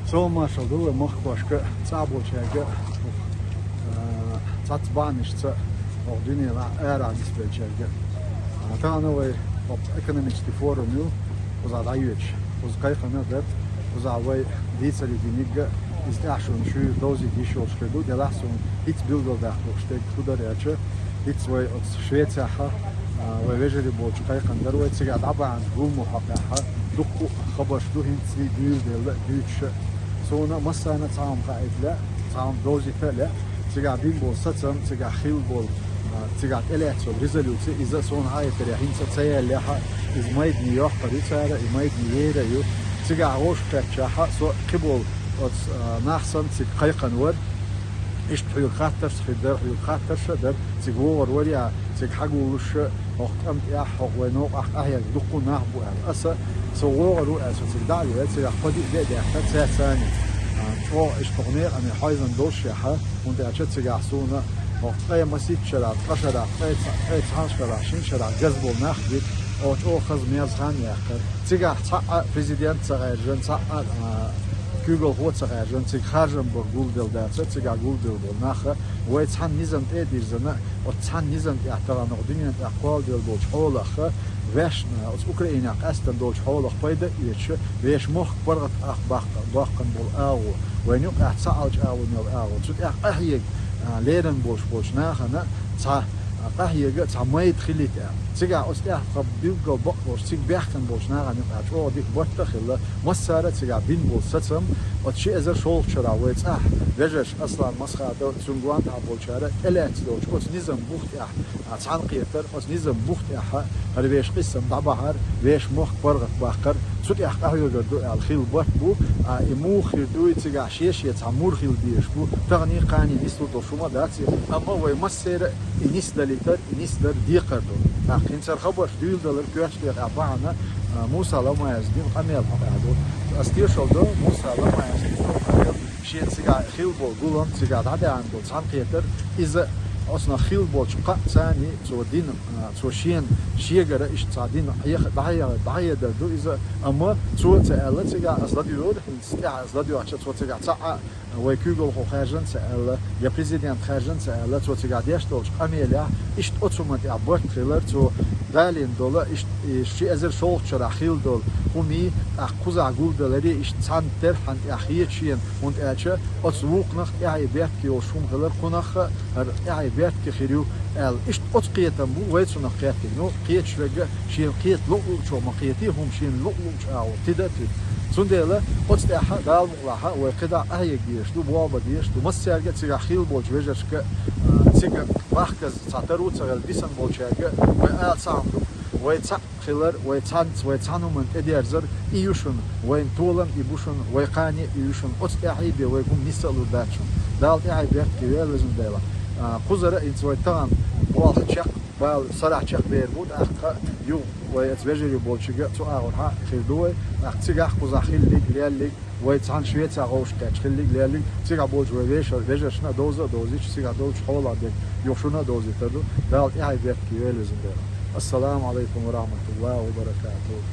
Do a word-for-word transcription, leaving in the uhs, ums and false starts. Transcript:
Салам-маршалла ду вай махкошка, цӀа болчаьрга, а, цхьацца бахьанашца, оха дуьненах ара нисбелчаьрга. А, тахана вай оха экономический форум ю, кхуза дӀайоьдуш, кхуза кхайкхам дар, кхуза вай дийцаре динарг, из тӀехь шуна шуьйра довзийта йиш йолуш хир ду, делахь суна хӀинца билгалдаккха лууш дерг хӀун дара аьлча, хӀинца вай оцу Швецехь, а, вай вежарий болчу кхайкхам дар вай, цигахь дӀабахьанчу гулламо хьокъехь дуккха а хабарш ду, хӀинцале дуьйладелла а, дуьйцуш а. Суна массарна цхьа хӀума хаийта лаьа, цхьа хӀума довзийта а лаьа, цигахь бина болу сацам, цигахь хилла болу, а, цигахь тӀелаьцна йолу резолюци, иза суна хьаийтарехь хӀинца а ца яьллехь а, иза майдане йоккхур ю цара, и майдане ер а ю. Цигахь вовшахкхетчахь а, со кхиболу оцу, а, нах санна цига кхайкхина вара. Иштта хьоьга хаттарш хир дара, хьоьга хаттарш а дара, цига вогӀур вара а, цига хьагуллуш а, хӀокху тӀам тӀехь, хӀокху вайн новкъахь къахьега дуккха а нах бу аьлла. Аса, со вогӀур ву аьлла, со цига дӀа а веара, цигахь кхо-диъ де а даьхкира, цаьрца цхьаьна, а, чӀогӀа иштта хӀокху некъане хьойзам доллушехь, хӀунда аьлча цигахь суна хӀокху ткъе масийтта шарахь, ткъа шарахь, ткъе цхьа-, ткъе цхьана шарахь, шина шарахь газ болу нах бира, оха чӀогӀа хаза мерза хан яьккхира. Цигахь цхьа а президент ца гӀаьржина, цхьа а, а, куьйгалхо ца гӀаьржина, цига харжам бар гулделла дацара, цигахь гулделла болу нах а, вай цхьана низам тӀе а дирзина, оцу цхьана низам тӀехь тахана оха дуьнен тӀехь кхолладелла болчу хьолах а, вешна, оцу Украинехь къаьстина долчу хьолах пайда а оьцуш, вешан мохк паргӀат ах баккха-, боккхун болу агӀо, вайна юкъахь ца Ӏалча агӀо мел агӀо, цу тӀехь къахьега, а, лерина болуш болчу нахана цхьа, а, къахьега цхьа майда хилийта аьлла. Цигахь оцу тӀехь тхан билггал бакъ болуш, цига баьхкина болчу нахана юкъахь чӀогӀа дика барт а хилла, массара а цигахь бина болу сацам, оцу ши эзар шолгӀачу шарахь вай цӀахь вежарша Аслан Масхадов, цуьнан гонахьа болчара тӀелаьцна йолчу оцу низам бух тӀехь, а, цхьаьнакхетар, оцу низам бух тӀехь а хӀара вешан къийсам дӀабахьар, вешан мохк паргӀат баккхар, цу тӀехь къахьоьгур ду аьлла хилла барт бу, а, и муха хир дуй, цигахь шен-шен цхьа мур хила дезаш бу, таханийн кханийн нислур долуш хӀума а дац и, амма вай массеран а и нисдалийтар, и нисдар декхар ду. ТӀаккха хӀинца хӀара хабарш дуьйладалар коьртачу декъехь бахьана, а, Муса Ламаевс дина къамел хьокъехь ду. Ас тешалла до Муса Ламаевс дина къамел, шена цигахь хилла болу гулам, цигахь дӀадахьана долу цхьаьнакхетар, иза оцунах хилла болчу кхаъ царний цо дина, а, цо шена шегара иштта цхьа дина хьеха-, дӀахье-, дӀахьедар ду иза, амма цо а ца аьлла цигахь ас ладуьйгӀира, хӀинца тӀаьхьа ас ладоьгӀча, цо цигахь цхьа а вай куьйгалхо хаьржина ца аьлла, я президент хаьржина ца аьлла, цо цигахь деш долчу къамелехь, иштта оцу хӀуманна тӀехь барт хилар, цо далийна долу, иштта и ши эзар шолгӀачу шарахь хилла долу хӀумий, тӀаккха кхузахь гулдаларе, иштта цхьана терхьана тӀехь хета шена, хӀунда аьлча оцу вукхунах тӀаьхье бертиг йолуш хӀума хилар, кхунах а хӀара тӀаьхье бертиг хир ю аьлла. Иштта оцу кхетам бу вай цунах кхеттиг. Ну, кхеташ верг а шена кхета луъ-луъчо ма кхетий хӀума, шена луъ-луъчу агӀор тида а тида. Цундела оцу тӀехь а Дала мукъ лахь а вай кхидӀа а къахьега дезаш ду, болх бан дезаш ду. Массаьрга а цигахь хилла болчу вежаршка а, цига бахказа цхьа таро ца хилла дисина болчаьрга а вай ала цхьа хӀума ду. Вай цхьаъ хилар, вай цхьаьнца, вай цхьана хӀуманна тӀедерзар, и ю шуна, вайн толам и бу шуна, вай кхане а и ю шуна. Оцу тӀаьхье бен вай хӀума нисса а лур дац шуна. Дала тӀаьхье бертиг йойла, везан Дела. А, кхузара а хӀинца вай тахана болх чекх, бала сарахь чекхбер бу, тӀаккха юха вай оцу вежарий болчуьнга а цу агӀор хьа а хир ду вай, тӀаккха цигахь кхузахь хиллиг, леллиг, вай цхьана Швецехь вовшахкхетча хиллиг, леллиг, цигахь болчу вай вешар-, вежаршна а довза а довзуьйтуш, цигахь долчу хьолах дерг юха шуна а довзийтар ду. Дала тӀаьхье бертиг йойла, везан Дела. Ассаламу алайкум ва рахматуллахи ва баракатуху.